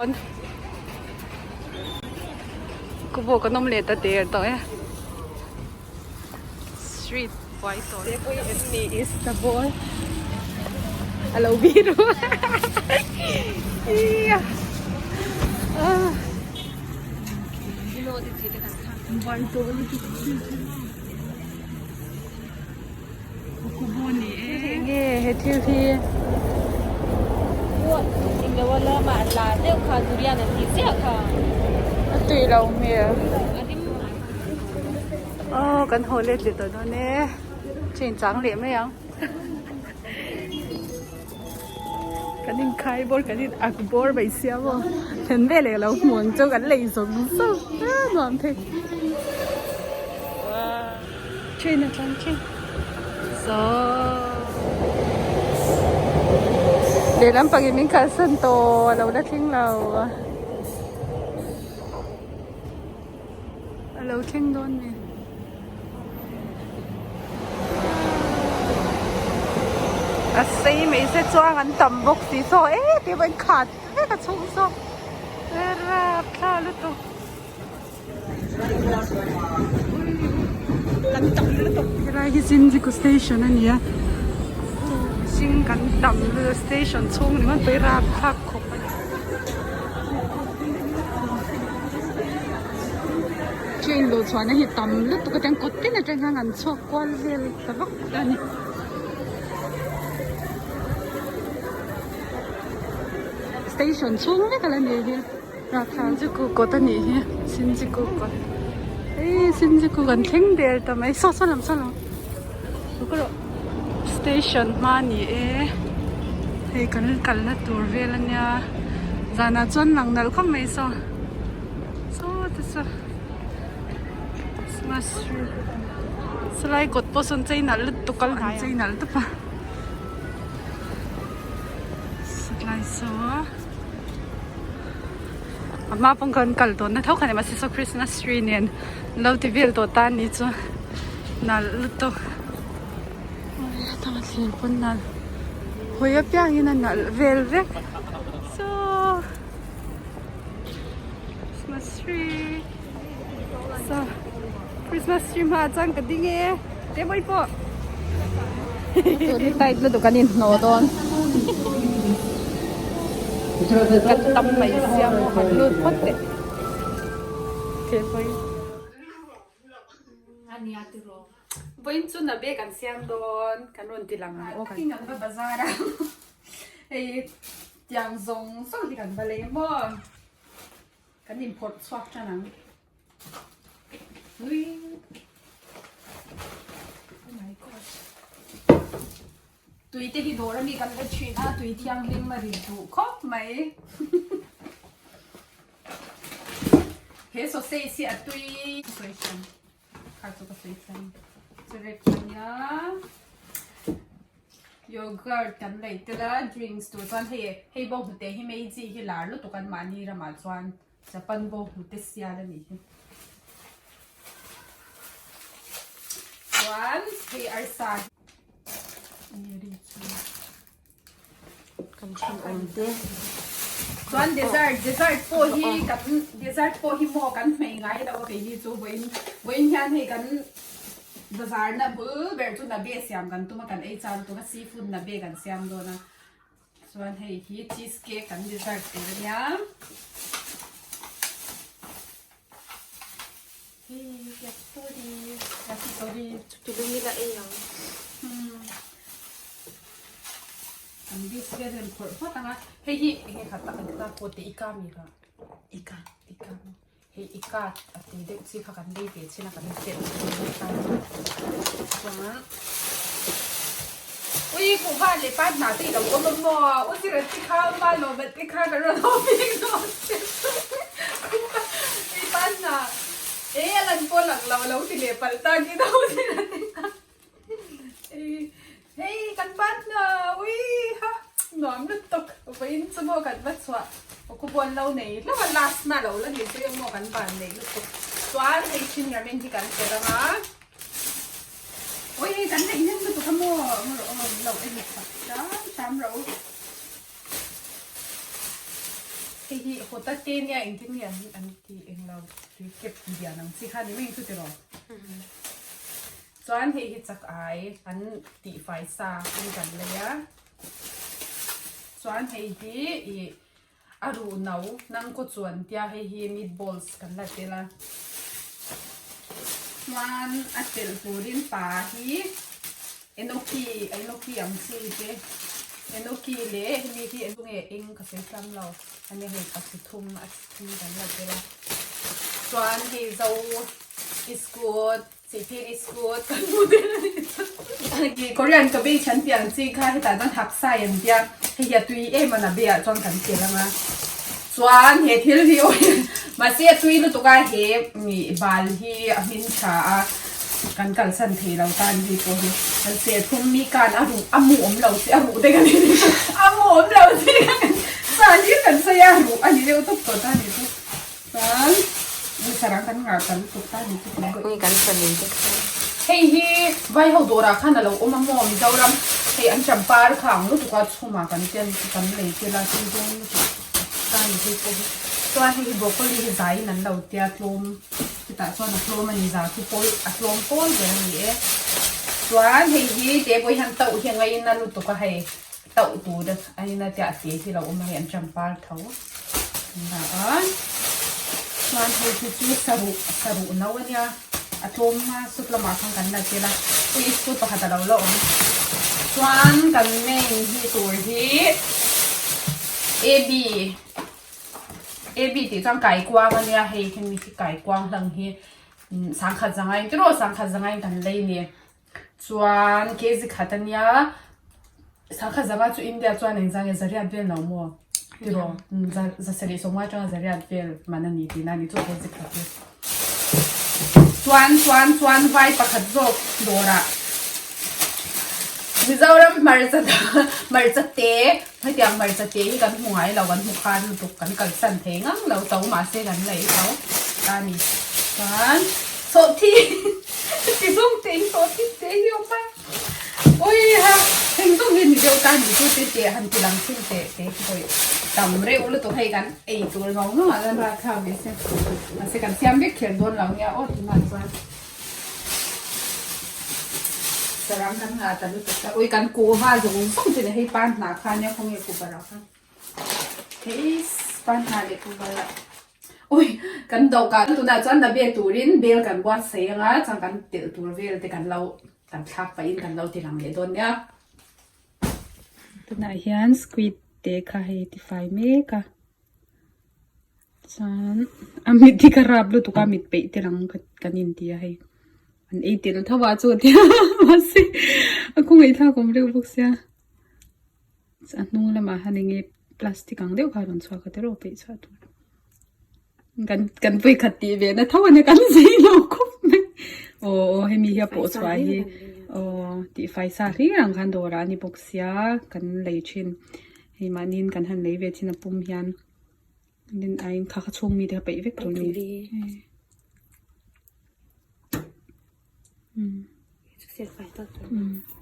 Ku pawh kan awm leh ta der tawh e. Street buai tawh. Tepui em ni is the ball. A lo biru. Buai tawh lutuk street hi. Kubu ni e. Nge he thil hi. A tui lo hmel. Aw kan haw let leh tawh dawn e. Train chang leh mai ang. Kan inkhai bawr kan in ak bawr mai sia maw. Then veleh lo hmu ang chu kan lei zawng zawng a nuam thei. Train a tlan thin. Saw. Lehlam pangin min kalsan tawh a lo la thleng lo. A lo thleng dawn ni. A sei mai se chuang an tam bawk si saw e tih pawh in khat vek a chhung saw rapthla lutuk. Kan tam lutuk helai hi Shinjuku station a ni a mihring kan tam lutuk station chhung ni ngawt pawh hi rapthlak khawp a ni. Train luh chhuahna hi tam lutuk atang kawt tin atang hian an chhuak kual vel ta vak a ni. Station chhung vek a la ni hi Shinjuku kawt a nih hi Shinjuku kawt hei Shinjuku kan thleng der ta mai saw saw lam saw lam station hma a ni e hei kan kalna tur vel a nia zanah chuan lang nalh khawp mai saw. Saw te chu Christmas tree sawlai kawt pawh sawn chei nalh lutuk a an chei nalh tawp a sawtlai saw a hma pawh kan kal tawn na tho kha ni mahse saw Christmas tree nen lo ti vel tawh ta ni chu nalh lutuk a thlir pawn nalh hawi apiangin a nalh vel vek saw. Christmas tree so Christmas tree hmaah chuan ka ding e te pawh i pawh tun tight lutuk an inhnawh dawn kan tam mai sia maw han lut phawt teh te pawh i vawiin chu na bag an siam dawn kan rawn ti lang ang aw kan va bazar a hei. Tiang zawng zawng hi kan va lei maw? Kan inphawrh chhuak tan ang. Nui. Oh my gosh. Tui te hi dawr ami kan la thin a, tui thianghlim a ri duh khawp mai. He sausage hi a tui. Ka sawi thiam. Kha chu ka sawi thiam. Churek ania. Yogurt kan lei tel a drinks tur chuan hei hei bawng hnute hi Meiji hi lar lutuk an mahni ramah chuan Japan bawng hnute sial a nih hi chuan hei arsa hi kan then awm te chuan dessert dessert pawh hi kan dessert pawh hi maw kan hmei ngai lo a kei hi chu vawiin vawiin hian hei kan Bazar na bul ber chu nabe siam kan tum a kan ei char lutuk a seafood nabe kan siam dawn a chuan hei hi cheese cake kan dessert tur a nia hei yakitori yakitori chuti lung ila ei ang kan biscuit rem phawrh phawt ang a hei hi enge khat tak an ta pawh te ika mi kha ika ika Hei i card a ti deuh chi kha kan lei ve chin a kan telh chuan ui kuhva leh pa hna te i lo awm a maw u sir a ti kha ma lawm a ti kha ka rawn awm bik dawn che ui pa hna e a lan pawh lang lo a lo ti leh palh ta ki deuh sir a ti kha Hei kan ban hna ui ha nuam lutuk vawiin chu maw kan va chhuah khubuan lo nei hlauh a last na lo la ni zui ang maw kan ban nei lutuk chuan hei chin ramen hi kan per ang a ui hei kan neih hnem lutuk a maw lo en leh chak hram hram ro. Hei hi hotate nia engtin nge an an tih englo tui kep lian ang chi kha ni mai chu tiraw. Chuan hei hi chak ai an tihfai sa in kan lei a. Chuan hei hi ih a ruh no nang kaw chuan tia hei hi meatballs kan la tel a. Chuan a telh turin pa hi enoki enoki ang chi te enoki leh hemi hi enge eng ka sawi tlang lo ania hei pasi thum a thum kan la tel a. Chuan hei zo iskut Sihphir i scoot kan hmu tel a nih chu. Korean ka bei chhan tih ang chi kha hetah chuan hak sai an tia hei hi a tui em a na beiah chuan kan tel ang a chuan he thil hi awi mahse a tui lutuk a he bal hi a hmin tha a kan kalsan thei lo tan hi pawh hi kan serthum mi khan a ruh a mu awm lo chi a ruh te kan a mu awm lo chi sa hi kan sawi a ruh a ni deuh tawp tawh ta ni chu. Chuan mi sarang kan nghah kan tuk ta ni chu kan Ni kan sawi te kha. Hei hi vai ho dawrah khan a lo awm a maw Mizoram hei an champar kha ang lutuk a chhumah kan chen kan lei tel a tin zawng lutuk ta ni hei pawh hi. Chuan hei hi broccoli hi zaiin an lo tia tlawm chutah chuan a tlawm a ni za chu pawl a tlawm pawl ber a ni e. Chuan hei hi te pawh hian tauh hi a ngaina lutuk a hei. Tauh tur a ina tiah te hi lo awm a hei an champar tho la a chuan hei hi chu saruh saruh no a nia a tlawm a sut lamah khan kan la tel a hei school pakhat a lo la awm chuan kan main hi tur hi A B A B tih chuan kaikuang a nia hei hemi hi kaikuang hlang hi sangkhat zanga in tiraw sangkhat zanga in kan lei a ni. Chuan kg khat a nia, sangkhat zanga chu India chuan engzah nge zariat vel lo maw tiraw za sarih sawmngai atanga zariat vel man a ni tihna a ni chu kg khat hi. Chuan chuan chuan vai pakhat zawk dawrah Mizoram hmarcha hmarcha te hetiang hmarcha te hi kan hmu ngai lo kan hmu khan lutuk kan kalsan thei ngang lo to mahse kan la ei tho ta a ni. Chuan sawhthi. Ti zawng te hi tawh thik te hi awm a. Ui ha, heng zawng hi ni deuh ta ni chu te te han ti lang thin teh te hi hawi tam reuh lutuk hei kan ei tur ngawng ngawng ah chuan rapthlak ve se. Mahse kan siam vek kher dawn lo nia aw tunah chuan sarang kan ngah ta lutuk ta. Ui kan kuhva zawng zawng te hei pan hnah kha nia khawnge kuhva rah kha. Hei pan hnah leh kuhva rah. Ui, kan dawhkan tunah chuan la ve turin bel kan buatsaih anga chuan kan telh tur vel te kan lo kan thlak pahin kan lo ti lang leh dawn nia. Tunah hian squid te kha hei tifai mek a, chuan a mit hi ka rap lutuk a mit peih te lang kan inti a hei an ei tel tho a chu tia mahse a khawngaihthlak awm reuh bawk sia. A hnung lamah hian enge plastic ang deuh kha a rawn chhuak a tiraw peih chhuah tur kan kan vawikhat tih ve na tho a nia kan zei lo khawp mai aw aw hemi hi a pawh chhuah hi aw tih fai sa hlir ang khan dawrah a ni bawk sia kan lei thin hei mahniin kan han lei ve thin a pum hian tin aiin kha kha chhung mite kha peih vek tur a ni.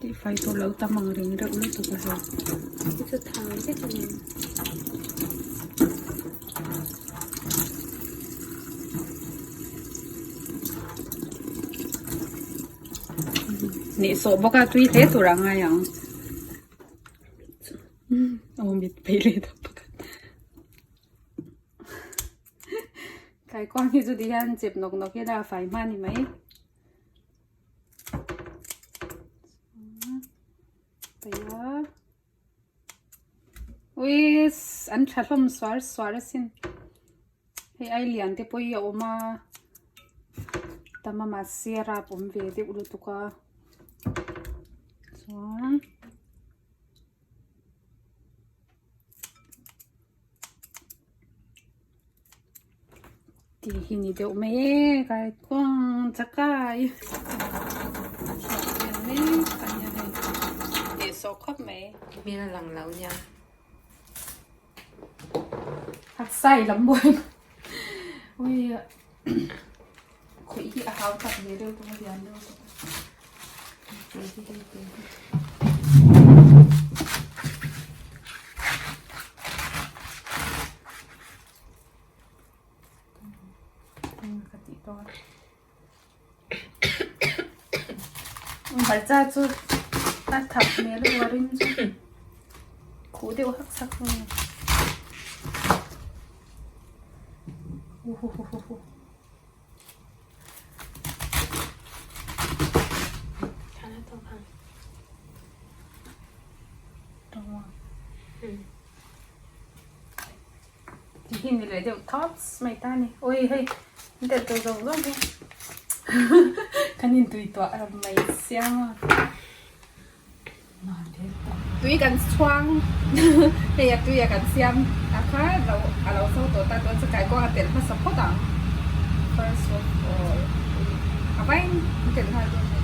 Tih fai tawh lo tam ang reng reuh lutuk a hei. Hnehsawh bawk a tui hle tur a ngai ang. Aw mit peih leh ta pakhat. Kaikuang hi chu ti hian chep nawk nawk hian a fai hma a ni mai. Uiss an tha hlawm suar suar asin hei ai lian te pawh hi a awm a tam a mahse a rap awm ve deuh lutuk a chuan. Tih hi ni deuh mai e kaikuang chakai hnehsawh khawp mai. Hmel a lang lo nia. Sai lam buai ui khawih hi a hau tak ve deuh tawh a lian deuh tawh. Ka tih dawn. Hmarcha chu a thak hmel a rin chu khuh deuh hak chak a ni. Uhuhuhuhu. Ti hi ni leh deuh thawts mai ta ni. Ui hei an telh tawh zawng zawng hi kan intui tuah mai siam a. Tui kan chhuang hei a tui a kan siam a kha lo a lo so tawh ta chuan chakai kawng a telh hmasa phawt ang first of all a vain an telh nghal dawn a ni.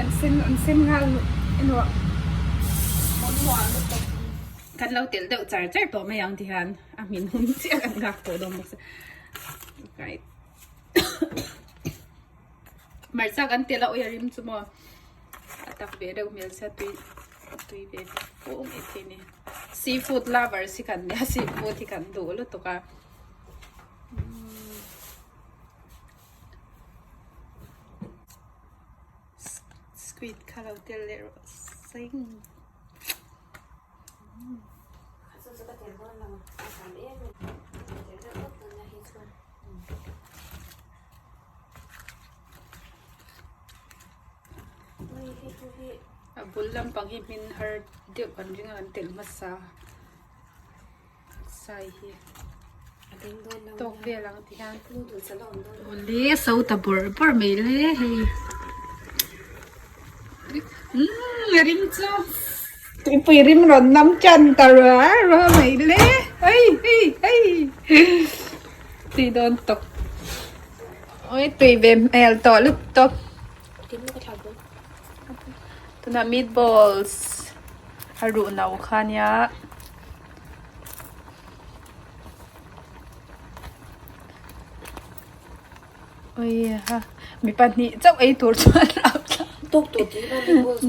An sen an sen nghal enuah kan lo telh deuh char char tawh mai ang ti hian a hmin hun chiah kan nghak tawh dawn bawk sia hmarcha kan telh a awih a rim chu maw a tak ve deuh hmel sia tui tui ve pawh mai thei a ni seafood lovers hi kan nia seafood hi kan duh lutuk a. Squid kha lo tel leh rawh seng. A bul lampang hi hmin har deuh kan ring a kan telh hmasa. Sai hi tawk vel ang ti hian awle so ta bawrh bawrh mai le hei umm a rim chu tuipui rim rawn nam tan ta ruah ruah mai le hei hei hei tui dawn tawp awi tui ve hmel tawh lutuk tunah meatballs a ruh no kha nia. Awiha mi pahnih chauh ei tur chuan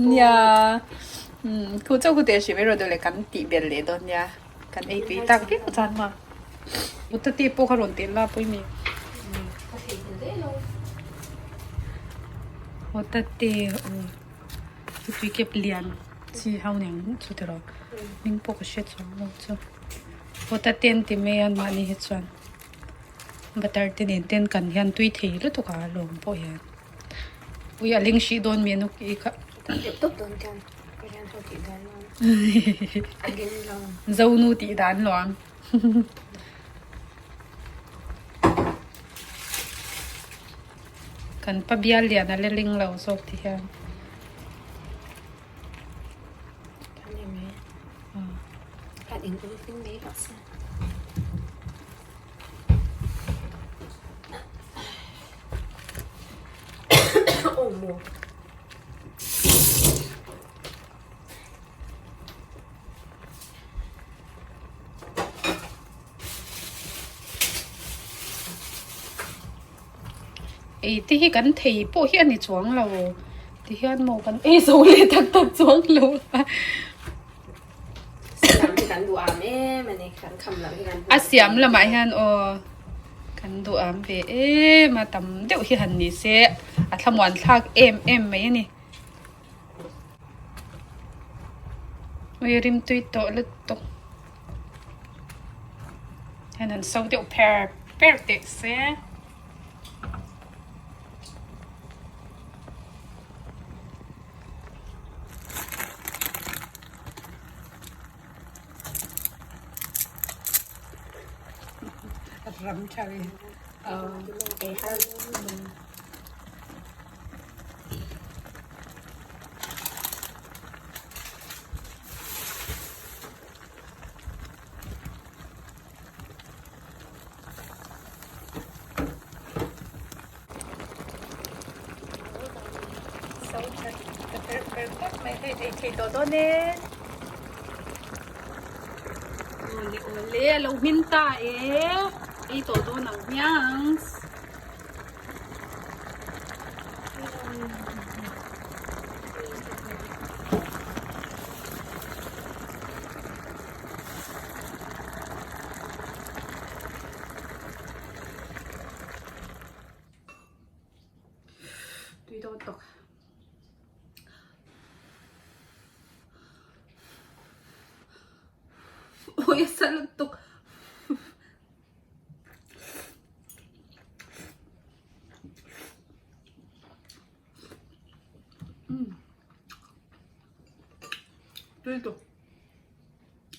nia khu chauh khu teh hrim erawh duh leh kan tih belh leh dawn nia kan ei tui tak viau chuan maw potato pawh kha rawn tel la pawimawh potato aw tui kep lian. Chi ho nen chu tiraw hming pawh ka hre chuang lo chu potato an ti mai a mahni hi chuan butter te nen ten kan hian tui thei lutuk a lawm pawh hian ui a ling hrih dawn mi a nuk i kha zonu tih dan luam. Kan pa bial lian a la ling lo zawk ti hian. Ei te hi kan thei pawh hi a ni chuang lo ti hian maw kan ei zo leh tak tak chuang lo a. A siam lamah hian aw kan duh am ve em a tam deuh hi han ni se a thlamuan thlak em em mai a ni. Ui rimtui tawh lutuk. Hian an so deuh pher pher teh se. Ram tha ve. So tha per per khawp mai hei ei thei tawh dawn e. Awle awle a lo hmin ta e ei tawh dawn ang hmiang. Tui dawn tawk. Ui a sa lutuk. Tui lutuk.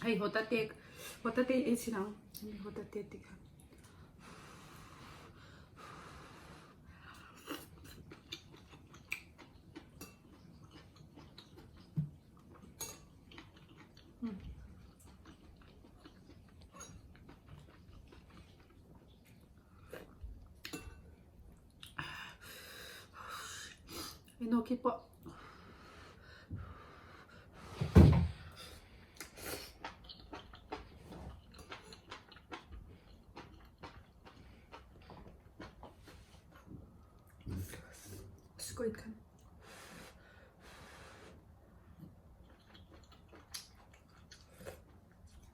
Hei hotate hotate ei chhin ang. Hotate te kha. Inoki pawh. Squid khan.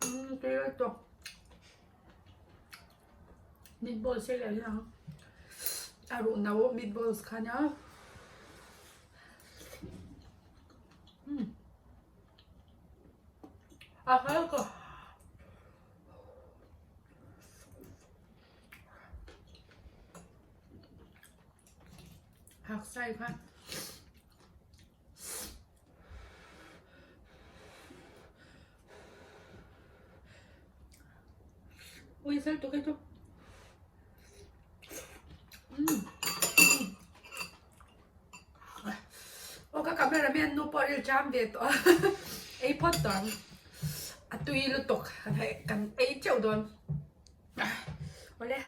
Umm tui lo tawk. Meatballs hi leh ang. A ruh no meatballs kha nia. Umm. A hal ka. Hak sai kha. Ui sal tuk hi chu. Aw ka cameraman nu pawh ril cham ve tawh a ei phawt tawh ang a tui lutuk kan ei teuh dawn awle.